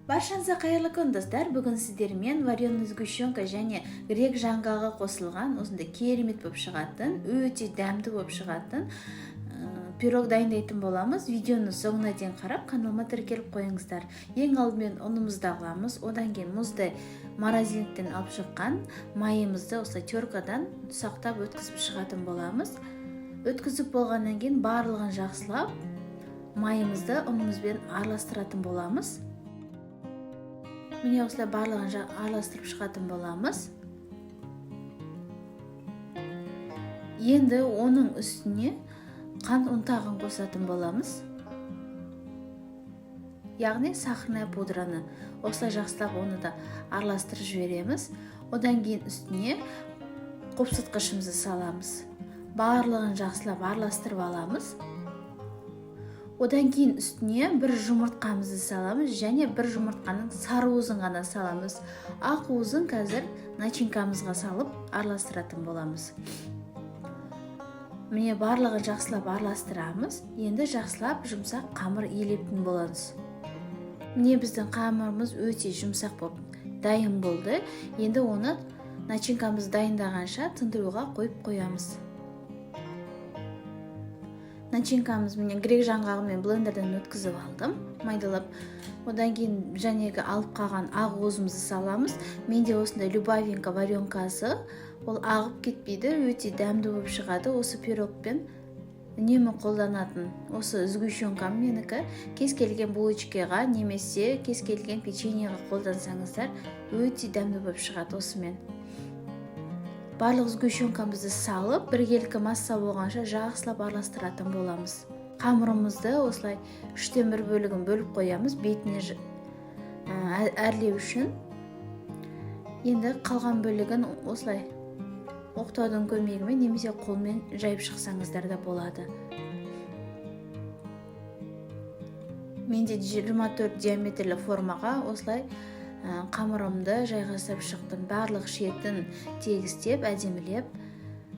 Баршаңызға қайырлы күн, достар! Бүгін сіздермен вареный сгущенка және грек жаңғағы қосылған осындай керемет болып шығатын, өте дәмді болып шығатын пирог дайындайтын боламыз. Видеоны соңына дейін қарап, каналыма тіркеліп қойыңыздар. Ең алдымен ұнымызды аламыз, одан кейін мұздай морозильниктен алып шыққан майымызды осылай теркадан ұсақтап өткізіп шығатын боламыз. Өткізіп болғаннан кейін барлығын жақсылап майымызды ұнымызбен араластыратын боламыз. Міне, осылай барлығын араластырып шығатын боламыз. Енді оның үстіне қант ұнтағын қосатын боламыз, яғни сахарная пудраны. Осылай жақсылап оны да араластырып жібереміз. Одан кейін үстіне қопсытқышымызды саламыз. Барлығын жақсылап араластырып аламыз. Одан кейін үстіне бір жұмыртқамызды саламыз және бір жұмыртқаның сары уызын ғана саламыз. Ақ уызын қазір начинкамызға салып араластыратын боламыз. Міне, барлығын жақсылап араластырамыз. Енді жақсылап жұмсақ қамыр илейтін боламыз. Міне, біздің қамырымыз өте жұмсақ болып дайын болды. Енді оны начинкамызды дайындағанша тындыруға қойып қоямыз. Начинкамыз, міне, грек жаңғағымен блендерден өткізіп алдым майдалап. Одан кейін жәнегі алып қалған ақ уызымызды саламыз. Менде осындай Любавинка варенкасы, ол ағып кетпейді, өте дәмді болып шығады. Осы пирогпен үнемі қолданатын осы сгущенкам менікі. Кез келген булочкаға немесе кез келген печеньеға қолдансаңыздар, өте дәмді болып шығады. Осымен барлық сгущенкамызды салып, біркелкі масса болғанша жақсылап араластыратын боламыз. Қамырымызды осылай 1/3 бөлігін бөліп қоямыз бетіне әрлеу үшін. Енді қалған бөлігін осылай оқтаудың көмегімен немесе қолмен жайып шықсаңыздар да болады. Менде 24 диаметрлі формаға осылай қамырымды жайғастырып шықтым. Барлық шетін тегістеп, әдемілеп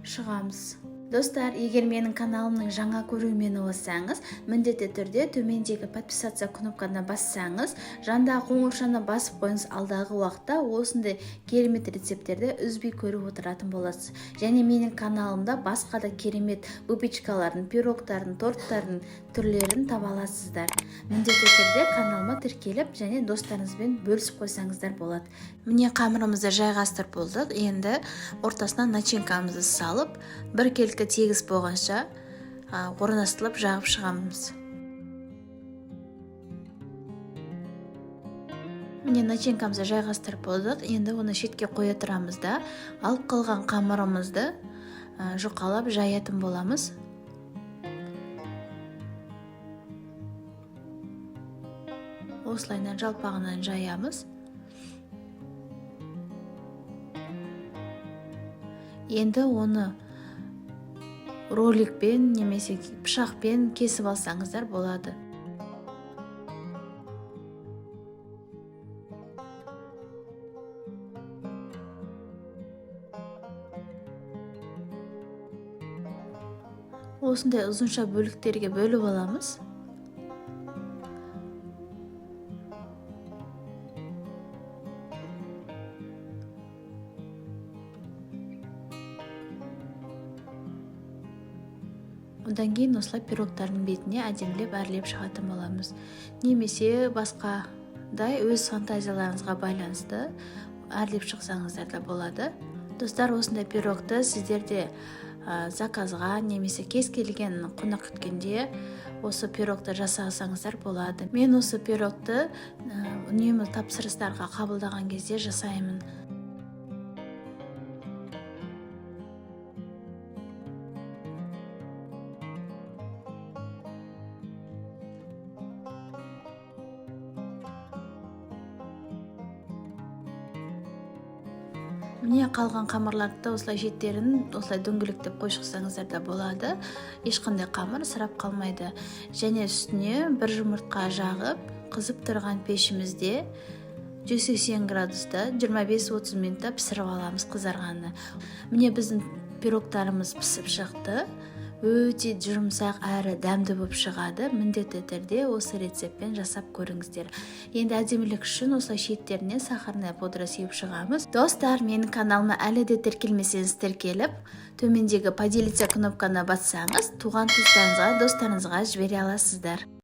шығамыз. Достар, егер менің каналымның жаңа көрермені болсаңыз, міндетті түрде төмендегі подписаться кнопканы бассаңыз, жандағы қоңыршаны басып қойыңыз. Алдағы уақытта осындай керемет рецепттерді үзбей көріп отыратын боласыз. Және менің каналымда басқа да керемет выпечкалардың, пирогтардың, торттардың түрлерін таба аласыздар. Міндетті түрде каналыма тіркеліп және достарыңызбен бөлісіп қойсаңыздар болады. Міне, қамырымызды жайғастырып болдық. Енді ортасына начинкамызды салып, біркелкі тегіс болғанша орналастырып жағып шығамыз. Міне, начинкамызды жайғастырып болдық. Енді оны шетке қоя тұрамыз да, алып қалған қамырымызды жұқалап жаятын боламыз. Осылайынан жалпағынан жаямыз. Енді оны роликпен немесе пышақпен кесіп алсаңыздар болады. Осындай ұзынша бөліктерге бөліп аламыз. Одан кейін осылай пирогтардың бетіне әдемілеп әрлеп шығатын боламыз немесе басқадай өз фантазияларыңызға байланысты әрлеп шықсаңыздар да болады. Достар, осындай пирогты сіздер де заказға немесе кез келген қонақ күткенде осы пирогты жасасаңыздар болады. Мен осы пирогты үнемі тапсырыстарға қабылдаған кезде жасаймын. Міне, қалған қамырларды да осылай шеттерін осылай дөңгелектеп қойып шықсаңыздар да болады. Ешқандай қамыр ысырап қалмайды. Және үстіне бір жұмыртқа жағып, қызып тұрған пешімізде 180 градуста 25-30 минутта пісіріп аламыз қызарғаны. Міне, біздің пирогтарымыз пісіп шықты. Өте жұмсақ әрі дәмді болып шығады. Міндетті түрде осы рецептпен жасап көріңіздер. Енді әдемілік үшін осылай шеттеріне сахарная пудра сеуіп шығамыз. Достар, менің каналыма әлі де тіркелмесеңіз, тіркеліп, төмендегі «Поделиться» кнопканы бассаңыз, туған туыстарыңызға, достарыңызға жібере аласыздар.